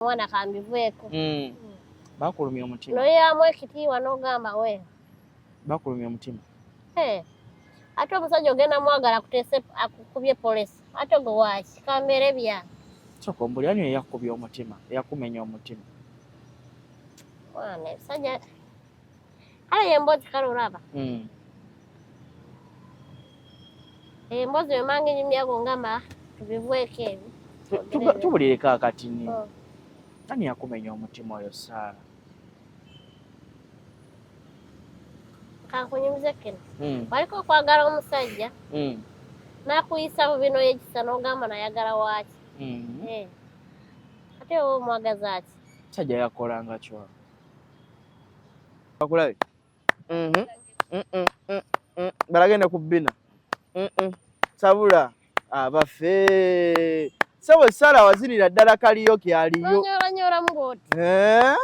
Mwana kambiveeko. Bakulumya omutima. Noyaamu ekitiibwa n'ogamba we. Bakulumya omutima. Hey. Ate omusajja ogenda mwagala akuteese akukubye polisi ate gwe waaki kambeere bya. Sooka ombulire ani eyakukubye omutima eyakumenya omutima? Mwana ebisajja kale eyo emboozi kale olaba. Emboozi wemanga enyumyako ngamba tubivweko ebyo. Tubulireko akatini. Oh. Ani yakumenya omutima oyo Saara? Kankunyumize kino. Waliko okwagala omusajja n'akuyisa bubi n'oyekisa n'ogamba nayagala waaki. Eh. Ate oba omwagaza ki? Musajja yakolanga kyo. Bakulabe. Balagenda ku bbina. Sabula abaffe. Sebo Sara wazinira ddala kaliyoki aliyo. Nyola bw'oti. Eh?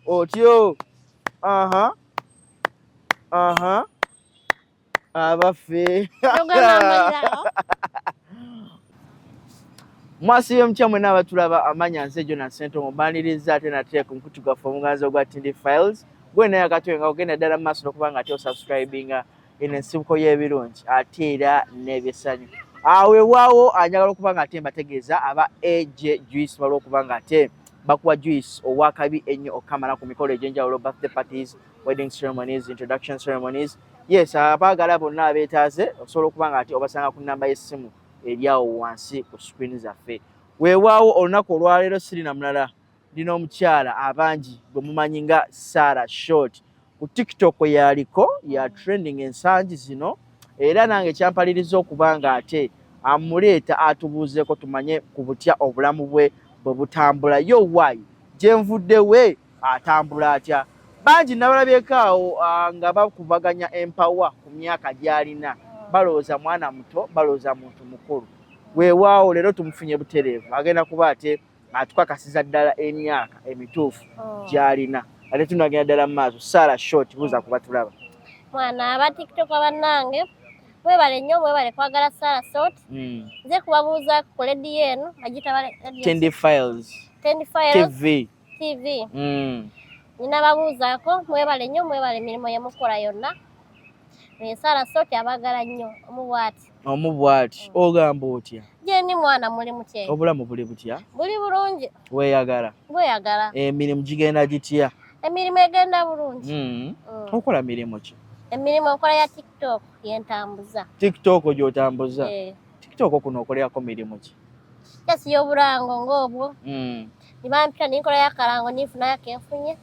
Otyo. Aha. Aha. Abaffe. Mwasiibye mutya mwenna abatulaba amanya nze Jonas Ssentongo mbaniriza ate nate ku mukutu gwaffe omuganzi ogwa Tindi Files. Gwe naye akatwe nga ogenda ddala mu maaso n'okuba nga ate osubscribinga eno ensibuko y'ebirungi ate era n'ebyesanyu. Weewaawo njagala okuba nga ate mbategeeza aba AJ Juice baliwo okuba nga ate bakuwa juice owakabi ennyo okukamala ku mikolo egy'enjawulo, birthday parties, wedding ceremonies, introduction ceremonies. Yes, abaagala bonna abeetaaze osobola okuba nga ate obasanga ku nnamba y'essimu eri awo wansi ku screen zaffe. Weewaawo olunaku olwaleero sirina mulala, ndina omukyala abangi gwe mumanyi nga Sarah Short. Ku TikTok yaliko ya trending ensangi zino, era nange kyampaliriza okuba nga ate amuleeta atubuuzeeko tumanye ku butya obulamu bwe bwe butambula. Yo why gye nvudde we atambula atya? Bangi nabalabyeko awo nga bakubaganya empawa ku myaka gy'alina, balowooza mwana muto, balowooza muntu mukulu. Weewaawo leero tumufunye butereevu, agenda kuba ate atukakasiza ddala emyaka emituufu gy'alina. Ate tunagenda ddala mu maaso. Sarah Short, buuza ku batulaba. Mwana aba TikTok bannange mwebale nnyo, mwebale kwagala Sarah Short. Nze kubabuuza ku lediyo eno bagiyita Tindi Files. Tindi Files TV. TV. Nina babuuzaako, mwebale nnyo, mwebale emirimu gye mukola yonna. Sarah Short abaagala nnyo, omu bw'ati. Omu bw'ati. Ogamba otya? Gye ndi mwana muli mutya? Obulamu buli butya? Buli bulungi. Weeyagala? Bweyagala. Emirimu gigenda gitya? Emirimu egenda bulungi. Okola mirimu ki? Emirimu nkola ya TikTok yentambuza. TikTok gy'otambuza? TikTok kuno okolerako mirimu ki? Just y'obulango ng'obwo. Nibampita ninkola y'akalango ninfunayo akenfunye.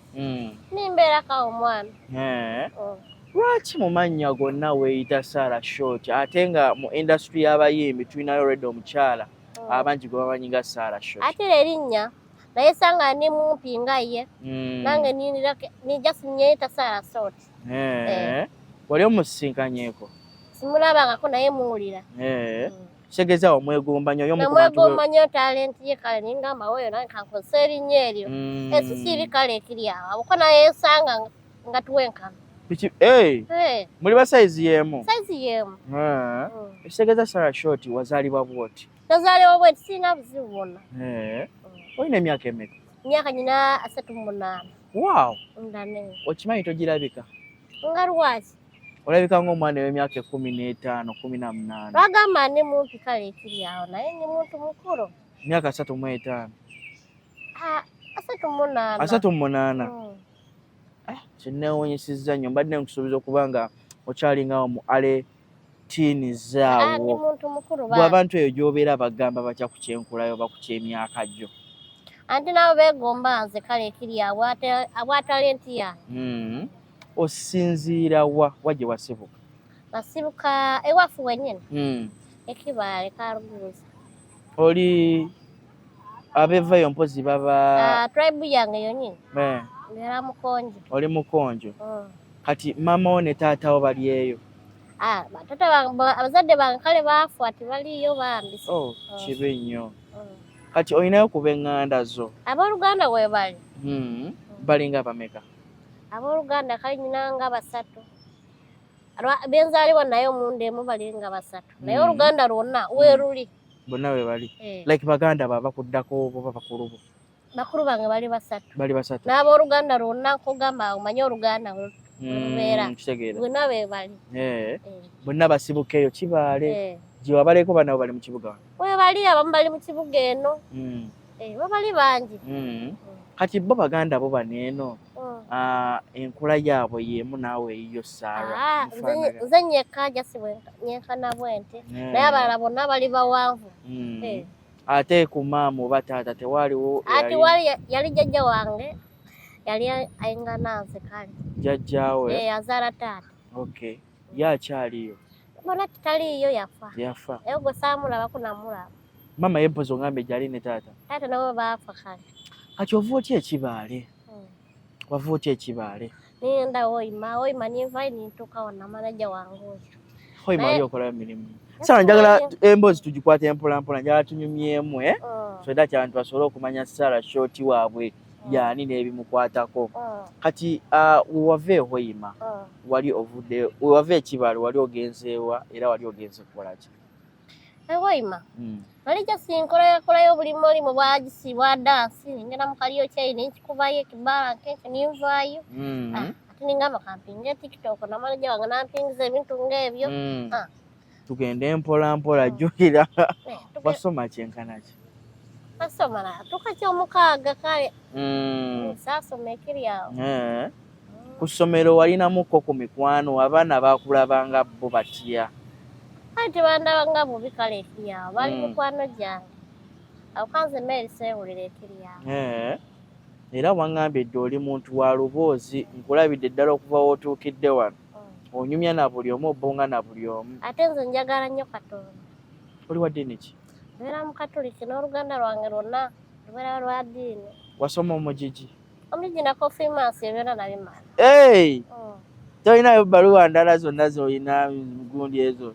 Nimbeerako awo omwana. Lwaki mu mannya gonna weeyita Sarah Short ate nga mu industry y'abayimbi tulinayo already omukyala abangi gwe bamanyi nga Sarah Short? Ate era erinnya naye sanga ndi mumpi nga ye. Nange ni just nyeeyita Sarah Short. Wali omusisinkanyeeko? Simulabangako naye muwulira. Kitegeeza omwegomba nnyo. Namwegomba nnyo talent ye kale ningamba weeyo nange kankozese erinnya eryo. Ensi siri kale ekiri awo. Abuko naye nsanga nga tuwenkana. Muli ba size y'emu? Size y'emu. Ekitegeeza Sarah Short wazaalibwa bw'oti? Nazaalibwa bw'oti, sirina buzibu bwonna. Olina emyaka emeka? Emyaka nina 38. Wow. Ndane. Okimanyi togirabika? Nga lwaki? Olabika ng'omwana ow'emyaka 15, 18. Bagamba ndi mumpi kale ekiri awo naye ndi muntu mukulu. Myaka 35. 38. 38. Kinneewuunyisizza nnyo, mbadde nkusuubiza okuba nga okyalingawo mu ale tiini zaawo. Ndi muntu mukulu. Gwe abantu eyo gy'obeera bagamba batya ku kyenkulayo oba ku ky'emyaka gyo? Anti nabo beegomba nze kale ekiri awo abwa talenti yange. Osinziira wa wa gye wasibuka? Nasibuka ewaffe wennyini. Ekibaale Karuguza. Oli abeevayo mpozi baba tribe yange yonnyini. Mbeera Mukonjo. Oli Mukonjo. Kati maama wo ne taata wo bali eyo? Abazadde bange kale baafa tebaliiyo bambi. Oh, kibi nnyo. Kati olinayo ku b'eŋŋanda zo? Abooluganda weebali. Balinga bameka? Abooluganda kale nnyina nga basatu. Benzaalibwa naye omunda emu balinga basatu. Naye oluganda lwonna weeruli. Bonna we bali. Like baganda bo abakuddako oba bakulu bo? Bakulu bange bali basatu. Bali basatu. N'abooluganda lwonna nkugamba omanyi oluganda lubeera. Kitegeera. Bonna be bali. Eh. Bonna basibuka eyo Kibaale. Gye wabaleko bana bali mu kibuga. We bali, abamu bali mu kibuga eno. Babali bangi. Kati bo baganda bo bano eno, enkula yaabwe y'emu naawe eyiyo Sarah. Nze nyekka just nyenkana bwe nti. Naye abalala bonna bali bawanvu. Ate ku maama oba taata tewaaliwo? Ati wali yali jjajja wange, yali ayingana nze kale. Jjajjaawe? Yazaala taata. Okay. Ye akyaliyo? Bona taliiyo, yafa. Yafa. Naye gwe saamulabako namulaba. Maama ye mpozi ongambye gyali ne taata. Taata nabo baafa kale. Kati ova otya ekibaale? Wava otya ekibaale? Ningenda Hoima, Hoima ninvayo nintuuka wano manager wange oyo. Hoima wali okolayo mirimu? Sara, njagala emboozi tugikwate mpola mpola, njagala tunyumyemu so that abantu basobole okumanya Sara Short waabwe yaani n'ebimukwatako. Kati wewava e Hoima, wali ovudde, wewava ekibaale wali ogenzeewa era wali ogenze kukola ki? E Hoima nali just nkolakolayo obulimu olimu bwagisi bwa dance, ngenda mu karaoke nenkikubayo ekibaala nkenke ninvaayo. Ate ningamba kampinge TikTok na manager wange nampingiza ebintu ng'ebyo. Tugende mpola mpola, jjukira wasoma kyenkana ki? Nasoma natuuka kyomukaaga kale. Saasoma ekiri awo. Ku ssomero walinamuko ku mikwano, abaana bakulabanga bo batya? Kale tebandaba nga bubi kale ekiri awo, bali mikwano gyange. Awo kanze Mary seewulira ekiri awo. Era waŋŋambye dde oli muntu wa luboozi, nkulabidde ddala okuva w'otuukidde wano. Onyumya na buli omu, obbonga na buli omu. Ate nze njagala nnyo Katonda. Oli wa ddiini ki? Mbeera mu Katuliki n'oluganda lwange lwonna lubeera lwa ddiini. Wasoma omugigi? Omugigi na konfirmansi ebyonna nabimala. Hey! Tolinayo bbaluwa ndala zonna z'olina gundi ezo?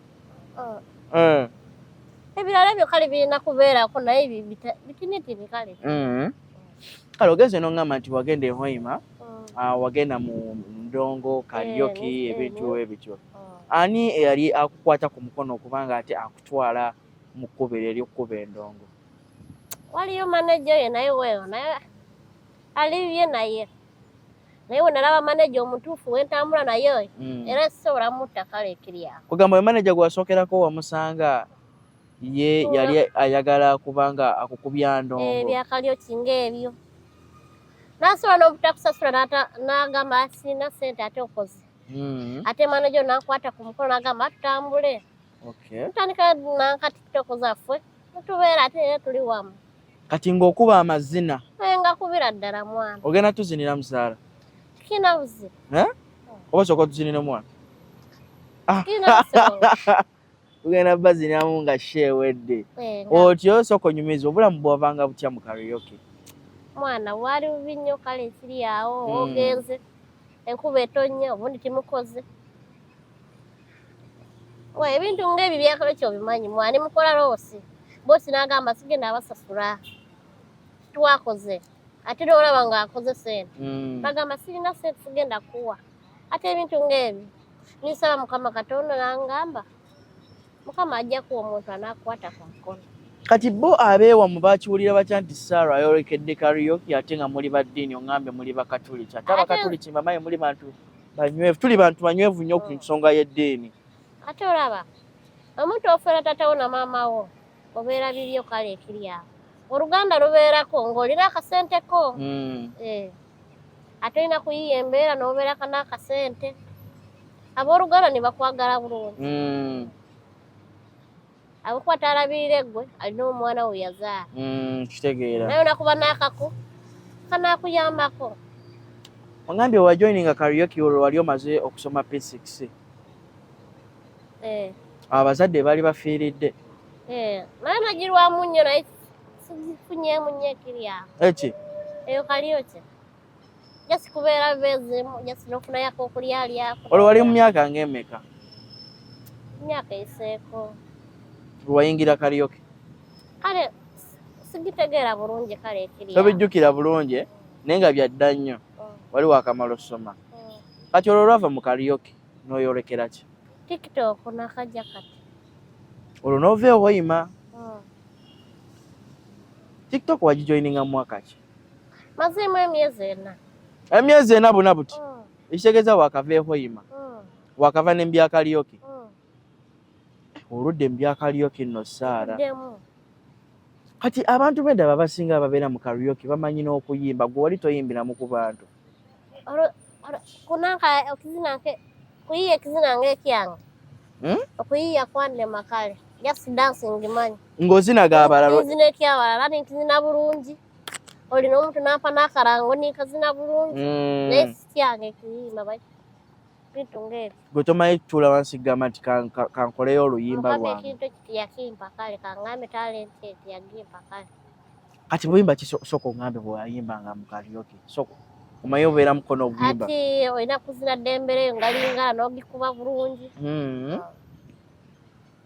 Ebirala ebyo kale birina kubeerako naye bitinitini kale. Kale ogenze n'oŋŋamba nti wagenda e Hoima, wagenda mu ndongo, karaoke, ebintu ebityo. Ani eyali akukwata ku mukono okubanga ate akutwala mu kkubo eryo ery'okkuba endongo? Waliyo manager ye naye weewo naye alibye naye we nalaba manager omutuufu wentambula naye era sisobola mutta kale ekiri awo. Kugamba we manager gwe wasookerako wamusanga ye yali ayagala kubanga akukubya ndongo. Ebya karaoke ng'ebyo. Nasobola n'obutakusasula n'agamba sirina ssente ate okoze. Ate manager n'ankwata ku mukono n'agamba tutambule. Tutandika nanka TikTok zaffe tubeera ate era tuli wamu. Kati ng'okuba amazina? Nga kubira ddala mwana. Ogenda tuzinira musaala? Tikina buzibu. Oba sooka otuzinira mwana? Tikina buzibu. Tugenda baziniramu nga show ewedde. Otyo sooka onyumiza obulamu bwavanga butya mu karaoke? Mwana bwali bubi nnyo kale ekiri awo, ogenze enkuba etonnya obundi timukoze. Ebintu ng'ebyo byakalo kyobimanyi mwani mukola loss. Bosi n'agamba sigenda abasasula. Twakoze. Ate n'olaba ng'akoze ssente. Bagamba sirina ssente sigenda kuwa. Ate ebintu ng'ebyo nisaba Mukama Katonda n'angamba Mukama ajja kuwa omuntu anaakukwata ku mukono. Kati bo abeewamu bakiwulira batya nti Sarah ayolekedde karaoke ate nga muli ba ddiini, oŋŋambye muli bakatuliki, ate abakatuliki mbamanyi muli bantu banywevu, tuli bantu banywevu nnyo ku nsonga y'eddiini. Ate olaba omuntu ofuera taata wo na maama wo obeera bibyo kale ekiri awo. Oluganda lubeerako ng'olina akasente ko. Ate olina kuyiiya embeera n'obeerako n'akasente. Abooluganda ne bakwagala bulungi. Abakuba talabirira eggwe alina omwana we yazaala. Kitegeera. Naye onakuba n'akaku kanaakuyambako. Ogambye wajoininga karaoke olwo wali omaze okusoma P6. Abazadde baali bafiiridde? Naye nagirwamu nnyo naye sigifunyeemu nnyo ekiri awo. Eki? Eyo karaoke. Just kubeera beezimu, just n'ofunayo ak'okulyalyako. Olwo wali mu myaka ng'emeka? Emyaka eyiseeko. Lwe wayingira karaoke? Kale sigitegeera bulungi kale ekiri awo. Tobijjukira bulungi naye nga byadda nnyo. Wali waakamala osoma. Kati olwo olwava mu karaoke n'oyolekera ki? TikTok nakajja kati. Olwo n'ova e Hoima. TikTok wagijoininga mu mwaka ki? Mazeemu emyezi 4. Emyezi 4 buna buti. Ekitegeeza wakava e Hoima. Wakava ne mbya karaoke. Oludde mbya karaoke nno Sarah. Kati abantu bendaba abasinga ababeera mu karaoke bamanyi n'okuyimba, gwe wali toyimbiramu ku bantu. Kunanka okuzina nke kuyiya ekizina ng'ekyange. Okuyiya kwandema kale. Just dancing manyi. Ng'ozina g'abalala. Nzina ekyabalala nkizina bulungi. Olina omuntu n'ampa n'akalango ninkazina bulungi. Naye si kyange kuyimba bintu ng'ebyo. Gwe tomanyi kutuula wansi kugamba nti kankoleyo oluyimba Mukama lwange. Ekintu ekyo teyakimpa kale, kangambe talenti eyo teyagimpa kale. Kati bw'oyimba ki sooka oŋŋambe bwe wayimbanga mu karaoke. Sooka omanyi obeera mukono oguyimba. Ati olina kuzina ddembere eyo nga lingala n'ogikuba bulungi.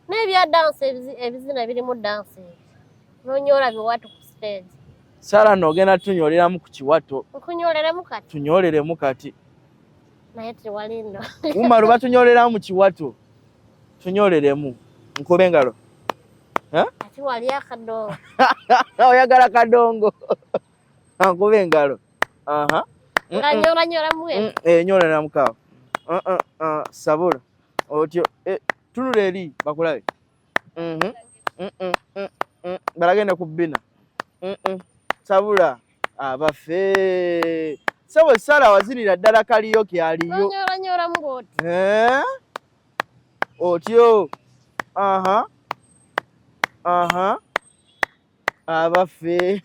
N'ebya dansi ebizina birimu dansi ebyo. N'onyoola biwato ku stage. Sarah nno ogenda tunyoleramu ku kiwato. Nkunyoleremu kati. Tunyoleremu kati. Naye tewali nno. Umaru batunyoleramu mu kiwato. Tunyoleremu. Nkube engalo. Ati wali akadongo. Oyagala kadongo. Nkube engalo. Aha. Nga nyola nyola mwe. Nyola mukaawo. Sabula. Otyo tunula eri bakulabe. Balagenda ku bbina. Sabula abaffe. Sebo Sarah wazinira ddala karaoke aliyo. Nyola nyola mugoti. Otyo. Aha. Aha. Abaffe.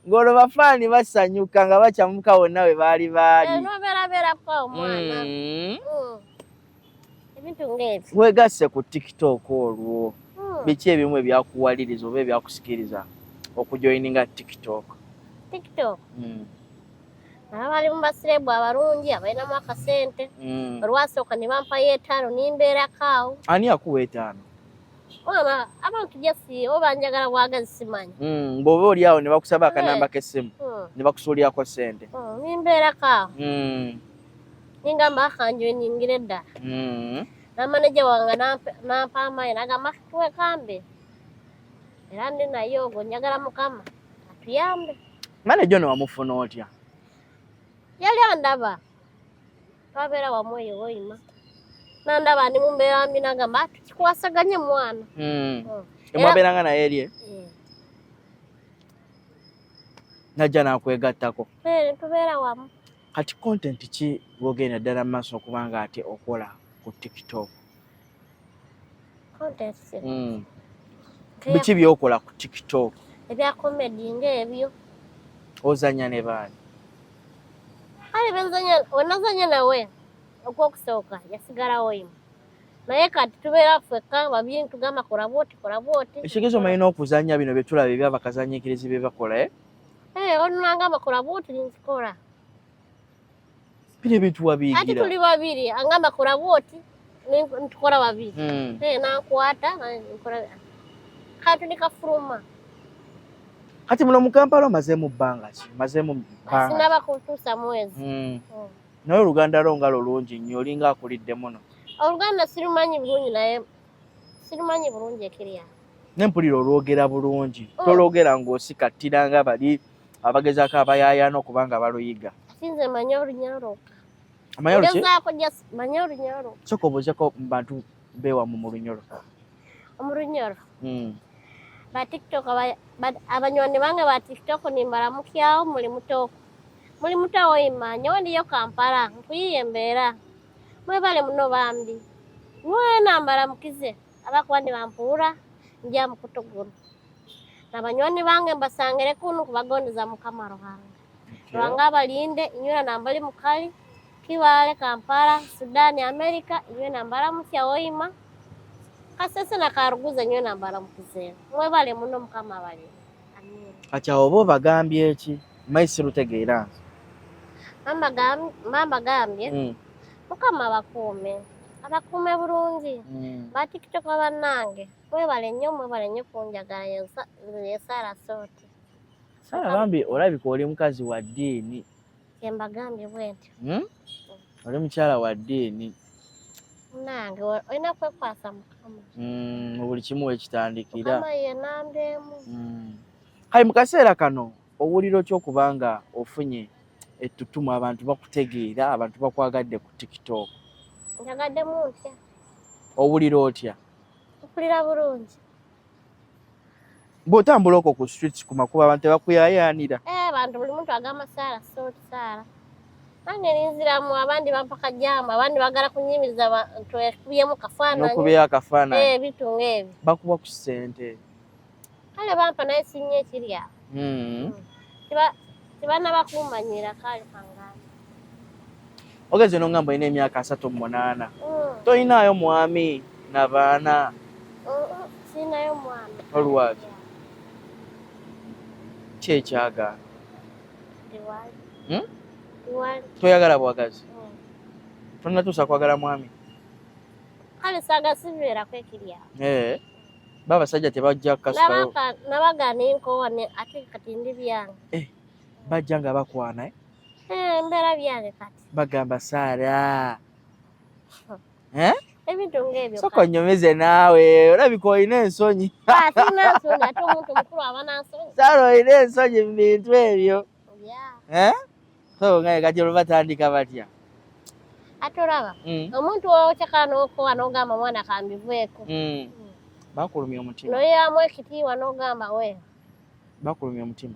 Ng'olwo bafaani basanyuka nga bakyamuka wonna we baali baali. Nobeerabeerako omwana. Ebintu ng'ebyo. Weegasse ku TikTok olwo. Biki ebimu ebyakuwaliriza oba ebyakusikiriza okujoininga TikTok? TikTok? Nabo bali mu basirebu abalungi abalinamu akasente. Olwasooka ne bampayo 5 nimbeerako awo. Ani akuwa 5? Mama, abantu jasi oba njagala bwagazi simanyi. Bw'oba oli awo ne bakusaba akanamba k'essimu ne bakusuulyako ssente. Nimbeerako awo. Ningamba akanjoiningire ddala. Na manager wange nampa amaanyi n'agamba twekambe. Era ndi naye ogwo njagala Mukama atuyambe. Manager ono wamufuna otya? Yali andaba. Twabeera wamu eyo Hoima. Nandaba ndi mu mbeera mbi n'agamba tukikwasaganye mwana. Mwabeeranga naye eri? Najja n'akwegattako. Tubeera wamu. Kati content ki gw'ogenda ddala mu maaso okuba nga ate okola ku TikTok? Content ki? Biki by'okola ku TikTok? Ebya comedy ng'ebyo. Ozannya ne baani? Kale benzannya, wenazannya nawe ogw'okusooka yasigalawo Hoima. Naye kati tubeera ffekka babiri tugamba kola bw'oti kola bw'oti. Ekitegeeza omanyi n'okuzannya bino bye tulaba eby'abakazannyiikirizi bye bakola, eh? Ono n'angamba kola bw'oti nkikola. Bino ebintu wabiyigira. Ate tuli babiri, angamba kola bw'oti ntukola babiri. Nankwata nkola kati nikafuluma. Kati muno mu Kampala omazeemu bbanga ki? Omazeemu bbanga. Sinaba kutuusa mwezi. Naye Oluganda lwo nga lulungi nnyo, olinga akulidde muno. Oluganda sirumanyi bulungi naye sirumanyi bulungi ekiri awo. Ne mpulira olwogera bulungi. Tolwogera ng'osikattira nga bali abagezaako abayaayaana okuba nga baluyiga. Ate nze mmanyi Olunyoro. Omanyi oluki? Ngezaako just mmanyi Olunyoro. Sooka obuuzeeko mu bantu beewammwe mu Lunyoro. Mu Lunyoro? Ba TikTok abanywani bange ba TikTok nimbaramukyawo muli muto. Muli muto Hoima, nyowe ndiyo Kampala, nkuyiye embeera. Mwebale muno bambi. Mwena mbaramukize abakuba nibampuura nja mukutuguru. N'abanywani bange mbasangire kunu kubagondeza Mukama Ruhanga. Ruhanga abalinde inywena nambali mukali Kibaale, Kampala, Sudan, America, inywena mbaramukya Hoima. Kasese na Karuguza inywena mbaramukize. Mwebale muno Mukama abalinde. Amiina. Kati awo oba obagambye ki? Mmanyi sirutegeera nze. Mama gambye Mukama abakuume. Abakuume bulungi. Ba TikTok bannange mwebale nnyo mwebale nnyo kunjagala ye Sarah Soti. Sarah bambi olabika oli mukazi wa ddiini. Kye mbagambye bwe ntyo. Oli mukyala wa ddiini. Nange olina kwekwasa Mukama. Mu buli kimu wekitandikira. Mukama ye namba emu. Kale mu kaseera kano owulira otya okuba nga ofunye ettutumu, abantu bakutegeera, abantu bakwagadde ku TikTok? Njagaddemu ntya? Owulira otya? Mpulira bulungi. Bw'otambula okwo ku streets, ku makubo, abantu tebakuyayaanira? Eh, abantu, buli muntu agamba Saara salt, Saara. Nange ninziramu, abandi bampa kajaamu, abandi bagala kunyimiriza, twekubyemu kafaananyi. N'okubyeyo akafaananyi. Eh, ebintu ng'ebyo. Bakuwa ku ssente? Kale bampa, naye sinnyo ekiri awo. Tebannaba kummanyira, kale kangambe. Ogeze n'ongamba olina emyaka 38. Tolinaayo mwami nabaana? Sirinayo mwana. Olwaki? Ki ekyagaana? Tewali. Hmm? Tewali. Toyagala bwagazi? Tonnatuusa kwagala mwami? Kale saaga sibeerako ekiri awo. Eh, ba abasajja tebajja kukasukayo? Nabaga nenkowa, ate kati ndi byange. Eh, bajja nga bakwana, eh? Eh, mbeera byange kati. Bagamba Saara, eh? Ebintu ng'ebyo. Sooka onnyomeze naawe, olabika olina ensonyi. Ah, sirina nsonyi, ate omuntu omukulu aba nansonyi? Saara, olina ensonyi mu bintu ebyo. Yeah. Eh? So nga kati olwo batandika batya? Ate olaba omuntu wokyakala n'okowa n'ogamba mwana kambiveeko. Bakulumya omutima? Noyeyamu ekitiibwa n'ogamba we. Bakulumya omutima?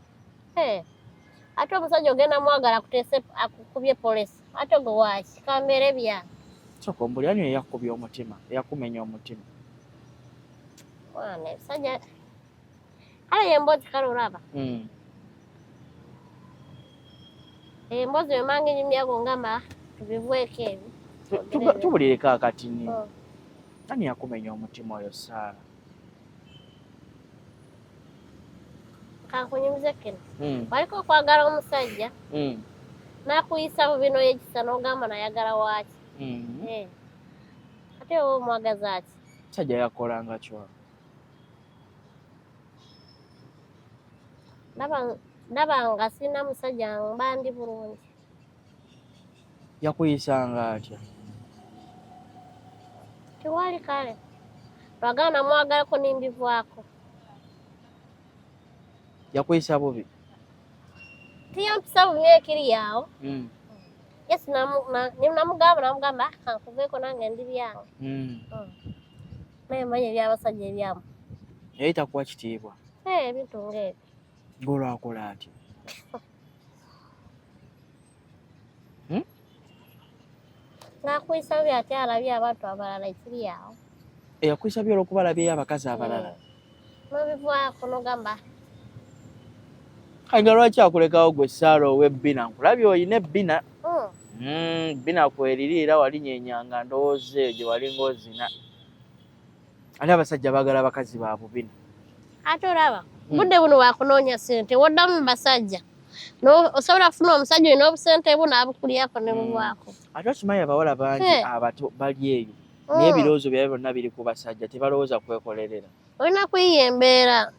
Eh, ate omusajja ogenda mwagala akuteese akukubye polisi, ate gwe waaki? Kambeere byange. Sooka ombuli, ani eyakubya omutima, eyakumenya omutima? Mwana ebisajja, kale yemboozi, kale olaba emboozi wemanga enyumyago ngamba tubivweko ebyo. Tubulireko akatini. Ani yakumenya omutima oyo, Saara? Kankunyumize kino. Waliko okwagala omusajja n'akuyisa bubi n'oyekisa n'ogamba nayagala waaki? Eh. Ate oba omwagaza ki? Musajja yakolanga kyo? Ndaba nga sirina musajja, mba ndi bulungi. Yakuyisanga atya? Tewali, kale lwagala namwagalako nimbivaako. Yakuyisa bubi? Tiyampisa bubi ekiri awo. Yes, namugamba namugamba, "Ah, kankuveeko nange ndi byange." Naye manyi ebyabasajja ebyamu. Naye takuwa kitiibwa? Eh, ebintu ng'ebyo. Ng'olwakola atya? Hmm? Ng'akuyisa bubi ate alabye abantu abalala ekiri awo. Eyakuyisa bubi olwokuba alabyeyo abakazi abalala? Nobivaako nogamba. Kale nga lwaki akulekawo gwe Saara ow'ebbina? Nkulabye olina ebbina. Bbina kweriri, era walinyenyanga ndowooza eyo gye walinga ozina. Ate abasajja baagala abakazi ba bubina. Ate olaba budde buno wakunoonya ssente, woddamu mu basajja, osobola kufuna omusajja olina obusente bwo n'abukulyako ne buvaako. Ate okimanyi abawala bangi abato bali eyo, naye ebirowoozo byabwe byonna biri ku basajja, tebalowooza kwekolerera. Olina kuyiya embeera.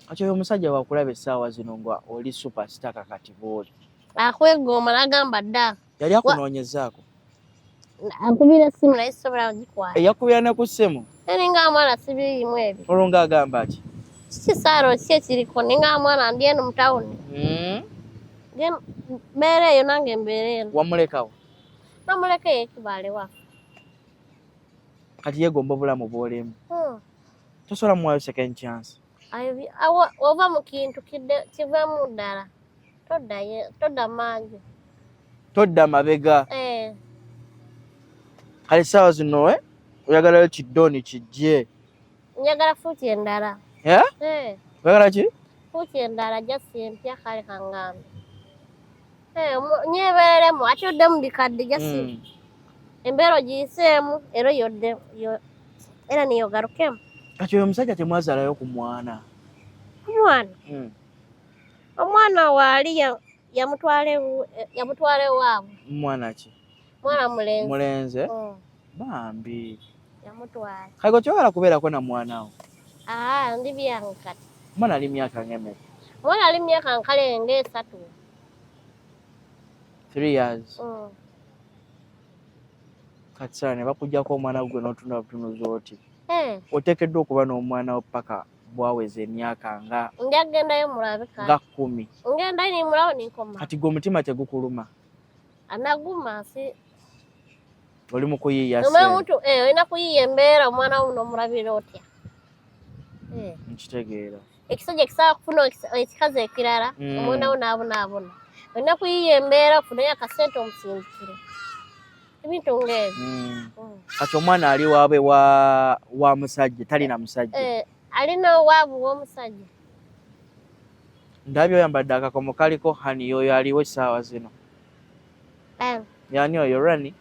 Kati oyo omusajja wakulaba essaawa zino nga oli superstar kakati bw'oli. Akwegomba n'agamba dda. Yali akunoonyezaako? Ankubira essimu naye sisobola gikwata. Eyakubira ne ku ssimu? Ninga mwana sibiriimu ebyo. Olwo ng'agamba ki? Kiki Saara, ki ekiriko? Ninga mwana ndi eno mu tawuni. Mbeera eyo nange mbeera eno. Wamulekawo? Namuleka eyo ekibaale waffe. Kati yeegomba obulamu bw'olimu? Tosobola muwaayo second chance? Ova mu kintu kiveemu ddala, toddayo, todda manju. Todda mabega? Eh. Kale essaawa zino, eh, oyagalayo kiddoni kijje? Njagala fuuki endala. Eh? Eh. Oyagala ki? Fuuki endala, just empya, kale kangambe. Eh, nyebereremu ate odde mu bikadde, just embeera ogiyiseemu era yodde era niyogarukemu. Kati oyo omusajja temwazaalayo ku mwana? Omwana? Omwana waali yamutwala ewaabwe. Mwana ki? Mwana mulenzi. Mulenzi? Mm. Bambi. Yamutwala. Kale gwe toyagala kubeerako na mwana wo? Aa, ndi byange kati. Omwana ali myaka ng'emeka? Omwana ali myaka nkale ng'esatu. 3 years? Mm. Kati Sara, ne bakugjako omwana gwe n'otunula butunuzi oti? Eh. Oteekeddwa okuba n'omwana wo paka Bwaweza emyaka nga Njagendayo mulabe nga 10. Ngendayo nimulawo ninkoma. Kati gwe omutima tegukuluma? Anaguma si oli mu kuyiiya. Omuntu olina kuyiiya embeera omwana wo n'omulabira otya. Nkitegeera. Ekisajja kisobola kufuna ekikazi ekirala, omwana wo n'abonaabona. Olina kuyiiya embeera ofuneyo akasente omusindikire. Ebintu ng'ebyo. Kati omwana ali waabwe wa musajja, talina musajja? Alina waabwe w'omusajja. Ndabye oyambadde akakomo kaliko hani, yoyo aliwo essaawa zino. Yani oyo Rani?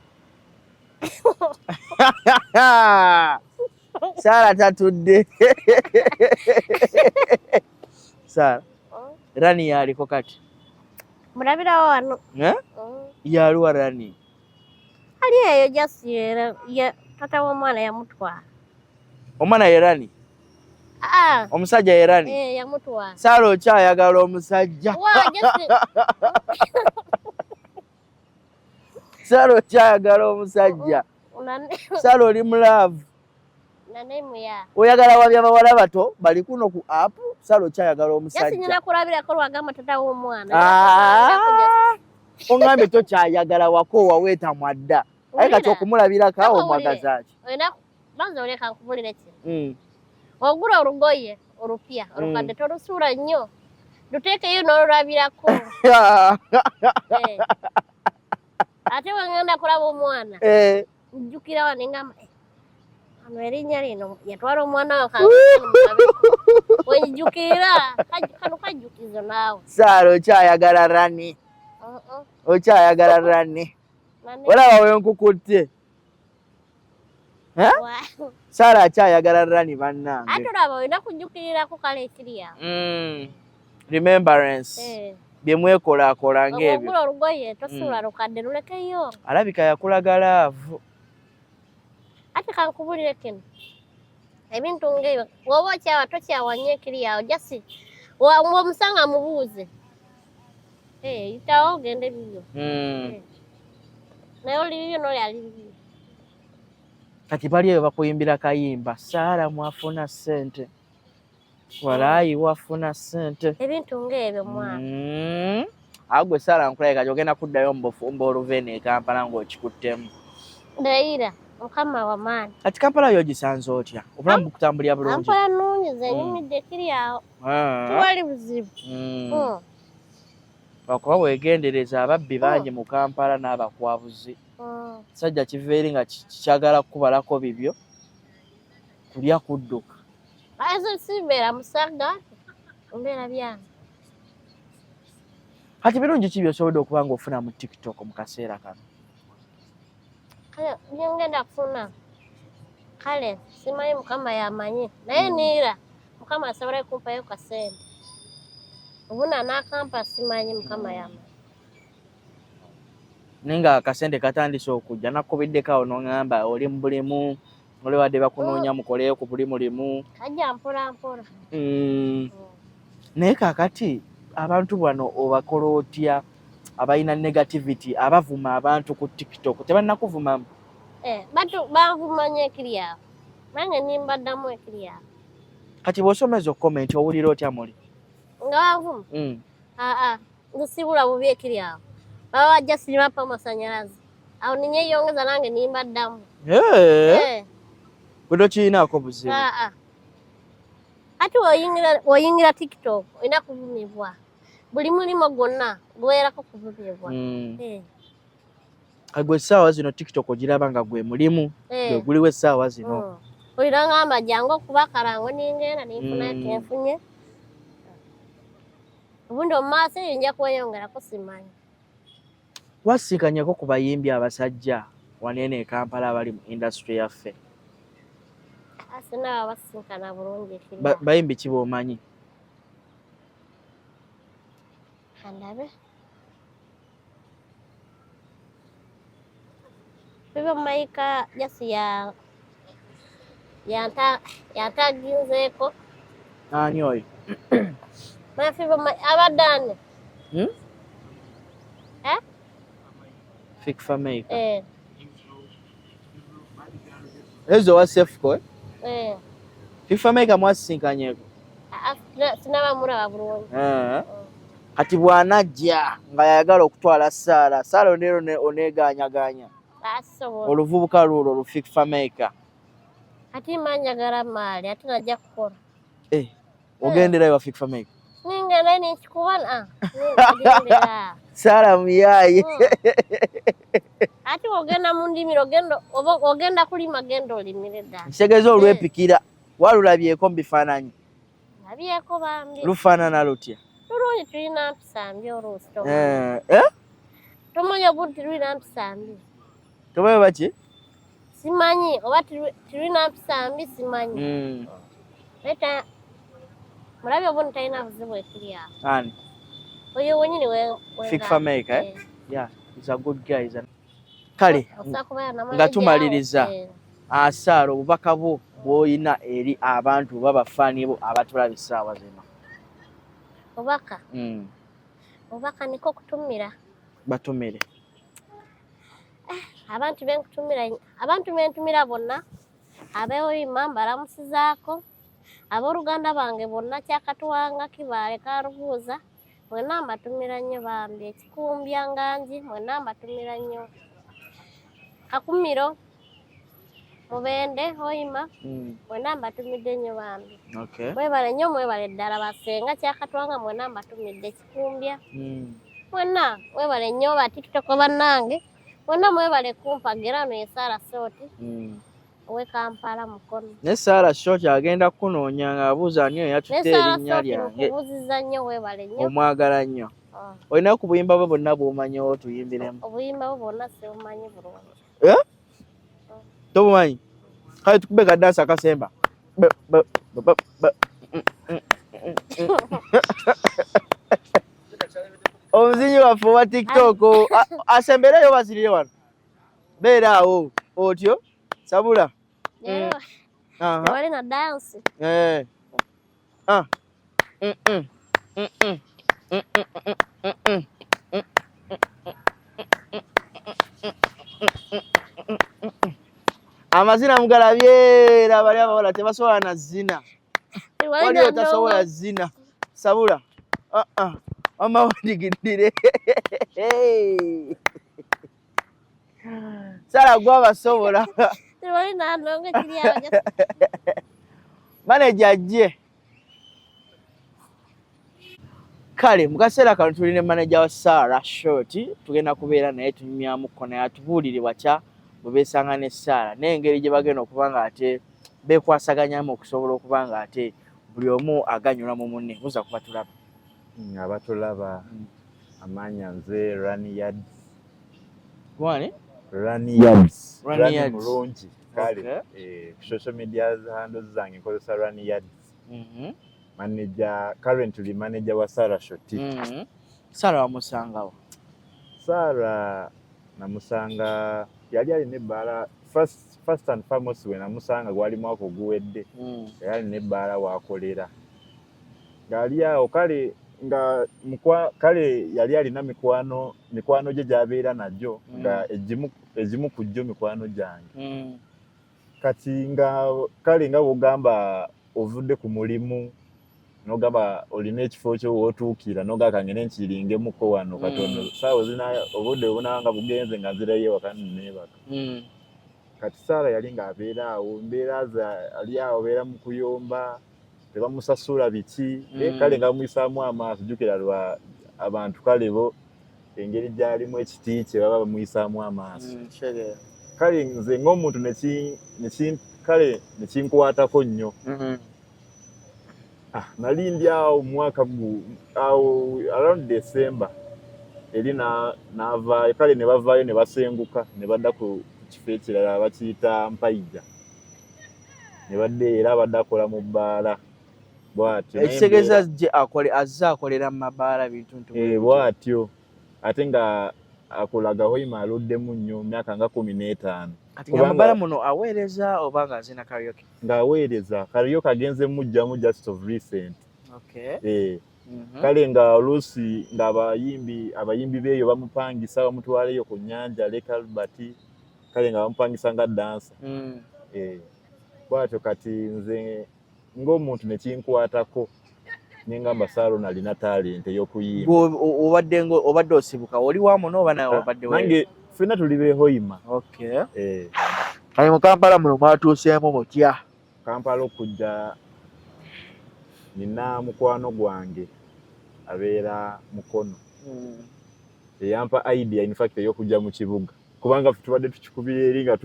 Saara tatudde. Saara, Rani yaliko kati? Mulabirawo wano. Yaliwa Rani? Ali eyo just tata w'omwana yamutwala. Omwana ye Rani? Omusajja ye Rani? Yamutwala. Saara okyayagala omusajja? Saara okyayagala omusajja? Saara oli mu love? Oyagala wabya bawala bato bali kuno ku app? Saara okyayagala omusajja? Nyina kulabirako lwagamba tata w'omwana. Ongambye tokyayagala wako waweetamwa dda. Aye kati okumulabirako awo omwagaza ki? Banza oleka nkubulire kino. Ogula olugoye olupya olukadde tolusuula nnyo, luteekeyo n'olulabirako. Ate bwe ngenda kulaba omwana njjukira wano ngamba ano erinnya lino yatwala omwana we, wenjjukira kano kajjukizo naawe. Saara okyayagala Rani? Okyayagala Rani? Olaba wenkukutte. Saara akyayagala Rani bannange. Ate olaba olina kujjukirirako kale ekiri awo. Remembrance. Bye mwekolaakola ng'ebyo. Ogula olugoye tosuula lukadde, lulekeyo. Alabika yakulaga love. Ate kankubulire kino, ebintu ng'ebyo bw'oba okyawa tokyawa nnyo ekiri awo, just omusanga mubuuze, yitawo ogende bibyo, naye oli bibyo n'oli ali bibyo. Kati bali eyo bakuyimbira kayimba, Saara mwafuna ssente, walaayi wafuna ssente. Ebintu ng'ebyo mwana. Awo gwe Saara nkulaye kati ogenda kuddayo mu bufumbo oluva eno e Kampala ng'okikuttemu. Ndayira Mukama wamaanyi. Kati Kampala yo ogisanze otya? Obulamu bukutambulira bulungi? Kampala nnungi, nze nyumidde ekiri awo. Tewali buzibu. Lwakuba weegendereza, ababbi bangi mu Kampala n'abakwabuzi. Kisajja kiva eri nga kikyagala kukubalako bibyo, kulya kudduka. Ezo simbeera musaga, mbeera byange. Kati birungi ki by'osobodde okuba ng'ofuna mu TikTok mu kaseera kano? Kale byengenda kufuna kale simanyi, Mukama yamanyi, naye niira Mukama asobola kumpayo kasente obuna n'akampa, simanyi, Mukama yamanyi. Naye nga akasente katandise okujja, nakubiddeko awo n'oŋŋamba oli mu bulimu, oli badde bakunoonya mukoleyo ku buli mulimu. Kajja mpola mpola. Naye kaakati abantu bano obakola otya abalina negativity, abavuma abantu ku TikTok? Tebannakuvumamu? Batu banvuma nnyo ekiri awo, nange nimbaddamu ekiri awo. Kati bw'osoma ezo comment owulira otya muli? Nga banvuma? Aa, nze sibula bubi ekiri awo, baba bajja sirimapa amasanyalaze awo ninyeyongeza nange nimbaddamu. Gwe tokirinaako buzibu? Aa, ate oyingira TikTok olina kuvumibwa, buli mulimu gwonna gubeerako kuvumibwa. Gwe essaawa zino TikTok ogiraba nga gwe mulimu gwe guliwo essaawa zino? Olira ngamba jangu okuba akalango, ningenda ninfunayo kenfunye, obundi omu maaso eyo nja kweyongerako, simanyi. Wasinkanyeko ku bayimbi abasajja wano e Kampala abali mu industry yaffe? Sinaba basinkana bulungi ekiri. Bayimbi ki b'omanyi? Kandabe. Biba Maika jasi ya yantaginzeeko. Ani oyo? Abadde ani? Hmm? Eh? Fik Fameica. Eh. Ezo wa Sefco, eh? Eh. Fik Fameica mwasisinkanyeko? Sinaba mulaba bulungi. Kati bw'anajja nga yayagala okutwala Saara, Saara oneero oneeganyaganya. Asobola. Oluvubuka lulwo lu Fik Fameica. Ate mba njagala maali, ate najja kukola. Eh, ogenderayo wa Fik Fameica? Ningenda nekikuba ngendera. Saara muyaaye. Ate ogenda mu ndimiro, oba ogenda kulima, genda olimire ddala. Nkitegeeza olwepikira, walulabyeko mu bifaananyi? Labyeko bambi. Lufaanana lutya? Lulungi, tulina mpisa mbi oluusi. Eh, eh? Tomanyi obundi tulina mpisa mbi. Tomanyi baki? Simanyi oba tulina mpisa mbi, simanyi. Naye mulabi obundi talina buzibu ekiri awo. Ani? Oyo wenyini. Fik Fameica, eh? Yeah, he's a good guy. Kale nga tumaliriza, Asaara, obubaka bwo bw'olina eri abantu oba bafaani bo abatulaba essaawa zino. Obubaka? Obubaka niko kutumira. Batumire. Abantu benkutumira, abantu bentumira bonna abeoyima mbalamusizaako, abooluganda bange bonna, Kyakatwanga, Kibaale, Karuguuza, mwenna mbatumira nnyo bambi. Ekikumbya Nganji, mwenna mbatumira nnyo. Kakumiro, Mubende, Hoima, mwenna mbatumidde nnyo bambi. Mwebale nnyo, mwebale ddala. Basenga Kyakatwanga, mwenna mbatumidde. Kikumbya, mwenna mwebale nnyo. Ba TikTok bannange mwenna mwebale kumpagira. No Esaara Sooti owe Kampala, Mukono. Ne Saara Shoti agenda kukunoonya ng'abuuza ani oyo yatutte erinnya lyange. Nkubuuziza nnyo, weebale nnyo. Omwagala nnyo. Olina ku buyimba bwe bwonna bw'omanyiwo tuyimbiremu? Obuyimba bwe bwonna sibumanyi bulungi. Eh? Tobumanyi? Kale tukube ka dance akasemba. B, b, b, b, b. Omuzinyi waffe owa TikTok asembereyo, bazirire wano, beera awo otyo sabula. Tewali na dance. Eh. Ah. Mm -mm. Mm -mm. Mm -mm. Mm -mm. Mm -mm. Amazina mugalabye era bali abawala tebasobola na zina. Wali otasobola zina sabula. Ah ah. Wama wandigiddire Sara gwabasobola. Tewali nandongo kiri awo. Manager ajje. Kale mu kaseera kano tuli ne manager wa Sarah Short, tugenda kubeera naye tunyumyamuko naye atubuulire watya bwe beesanga ne Sarah n'engeri gye bagenda okuba nga ate beekwasaganyamu okusobola okuba nga ate buli omu aganyulwa mu munne. Muza kuba tulaba. Abatulaba, amanya nze Rani Yards. Gwani? Rani Yards. Rani Rani Yards. Mulungi. Kale ku social media handles zange nkozesa Rani Yards. Manager, currently manager wa Sarah Shoti. Sarah wamusangawo? Sarah namusanga yali alina ebbaala. First and foremost, we namusanga gwali mwaka oguwedde. Yali alina ebbaala wakolera ng'ali awo. Kale nga kale yali alina mikwano gye gy'abeera nagyo, nga egimu ku gyo mikwano gyange. Kati nga kale nga bw'ogamba ovudde ku mulimu n'ogamba olina ekifo kyo w'otuukira n'ogamba kangende nkiringemuko wano katono, saawa zina obudde bwe nga bugenze nga nzirayo ewaka neebaka. Kati Saara yali ng'abeera awo, mbeera ze ali awo abeera mu kuyomba, tebamusasula biki. Kale nga bamuyisaamu amaaso, jjukira lwa abantu kale bo engeri gy'alimu ekiti kye baba bamuyisaamu amaaso. Kitegeera. Kale nze ng'omuntu kale nekinkwatako nnyo. Ah, nali ndi awo mwaka awo around December eri n'avaayo, kale ne bavaayo ne basenguka ne badda ku kifo ekirala bakiyita Mpaija, ne badda era abadde akola mu bbaala bw'atyo. Naye Ekitegeeza gye akole azze akolera mu mabaala bintu ntu. Bw'atyo ate nga akolaga Hoima aluddemu nnyo myaka nga 15. Kati nga mabaala muno aweereza oba nga azina karaoke? Ng'aweereza karaoke, agenze mujjamu just of recent. Okay. Eh. Kale nga oluusi ng'abayimbi beeyo bamupangisa bamutwaleyo ku nnyanja Lake Albert, kale nga bamupangisa nga dancer. Eh, bw'atyo kati nze ng'omuntu nekinkwatako. Nengamba Sarah ono alina talent ey'okuyimba. Gwe obadde ngo obadde osibuka oli wa muno oba nawe obadde we? Nange ffenna tuli behoima. Okay. Eh. Kale mu Kampala muno mwatuuseemu mutya? Kampala okujja nina mukwano gwange abeera Mukono eyampa idea, in fact, ey'okujja mu kibuga, kubanga ffe tubadde tukikubira eri nga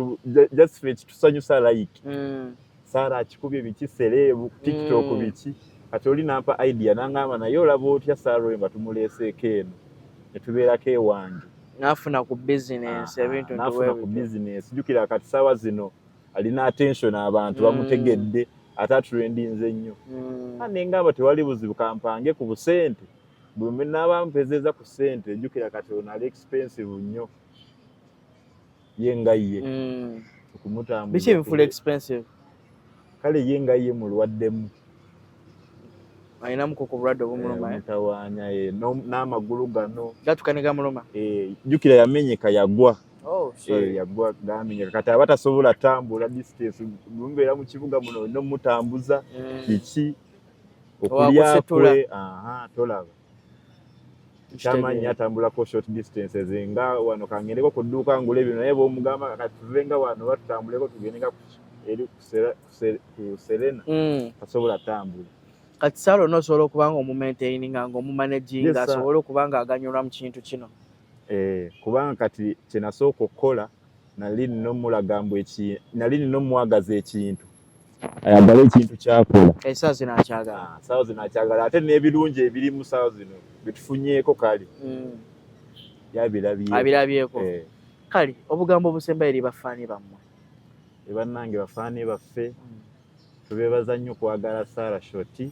just ffe kitusanyusa, like Sarah akikubye biki, celeb TikTok biki. Kati oli nampa idea nangamba, naye olaba otya Sarah oyo nga tumuleeseeko eno ne tubeerako ewange? N'afuna ku business ebintu. N'afuna ku business. Jjukira kati saawa zino alina attention, abantu bamutegedde, ate atrendinze nnyo. Nengamba tewali buzibu, kampange ku busente bwe naaba mpezeza ku ssente. Jjukira kati ono ali expensive nnyo ye nga ye okumutambuza. Biki ebifula expensive? Kale ye nga ye mulwaddemu. Alinamuko ku bulwadde obumuluma, eh? Mutawaanya n'amagulu gano. Gatuka ne gamuluma. Jjukira yamenyeka, yagwa. Oh, sorry. Yagwa gamenyeka, kati aba tasobola tambula distance. Bwemubeera mu kibuga muno olina omutambuza biki, okulya Owakusitula. kwe, aha, tolaba kyamanyi atambulako short distances, nga wano kangendeko ku dduuka ngule bino. Naye bwomugamba kati tuve nga wano batutambuleko tugende nga eri ku Serena, tasobola tambula. Kati Sarah onoosobola okuba nga omumaintaininga, nga omumanaginga, Yes, sir. asobole okuba nga aganyulwa mu kintu kino? Eh, kubanga kati kyenasooka okukola nali nina omulaga mbu nali nina omwagaza ekintu, ayagale ekintu kyakola. Essaawa zino akyagala? Ah, saawa zino akyagala, ate n'ebirungi ebirimu saawa zino byetufunyeeko kale yabirabye. Abirabyeko. Eh. Kale obugambo obusembayo eri bafaani bammwe? Bannange, bafaani baffe, tubeebaza nnyo okwagala Sarah Shoti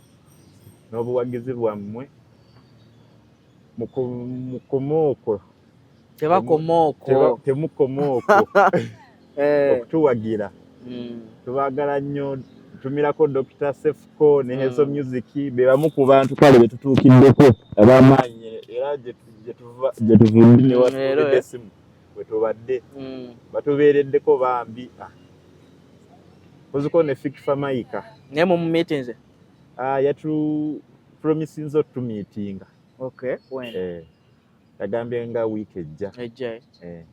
n'obuwagizi bwammwe. Mukome okwo. Tebakoma okwo. Temukoma okwo okutuwagira. Tubaagala nnyo. Tumirako Dr Sefuko ne Hezo Music, be bamu ku bantu kale betutuukiddeko ab'amaanyi, era gye tuvudde ne Leero, watuukidde eh. esimu we tubadde batubeereddeko bambi. Ah. Koziko ne Fik Fameica. Naye mumumiitinze? Ah, yatu promisinze otumiitinga. Okay, when? Eh, yagambye nga wiiki ejja. Ejja? Eh.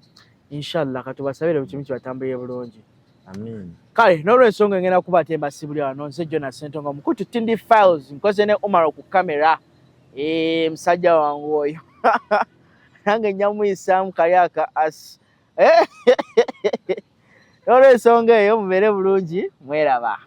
Inshallah, katubasabire buli kimu kibatambulire bulungi. Amin. Kale n'olwensonga engenda kuba ate mbasibuli wano, nze Jonas Ssentongo, mukutu Tindi Files, nkoze ne Umar ku kamera. Eh, musajja wange oyo nange nja muyisaamu kali aka as. N'olwensonga eyo mubeere bulungi, mweraba.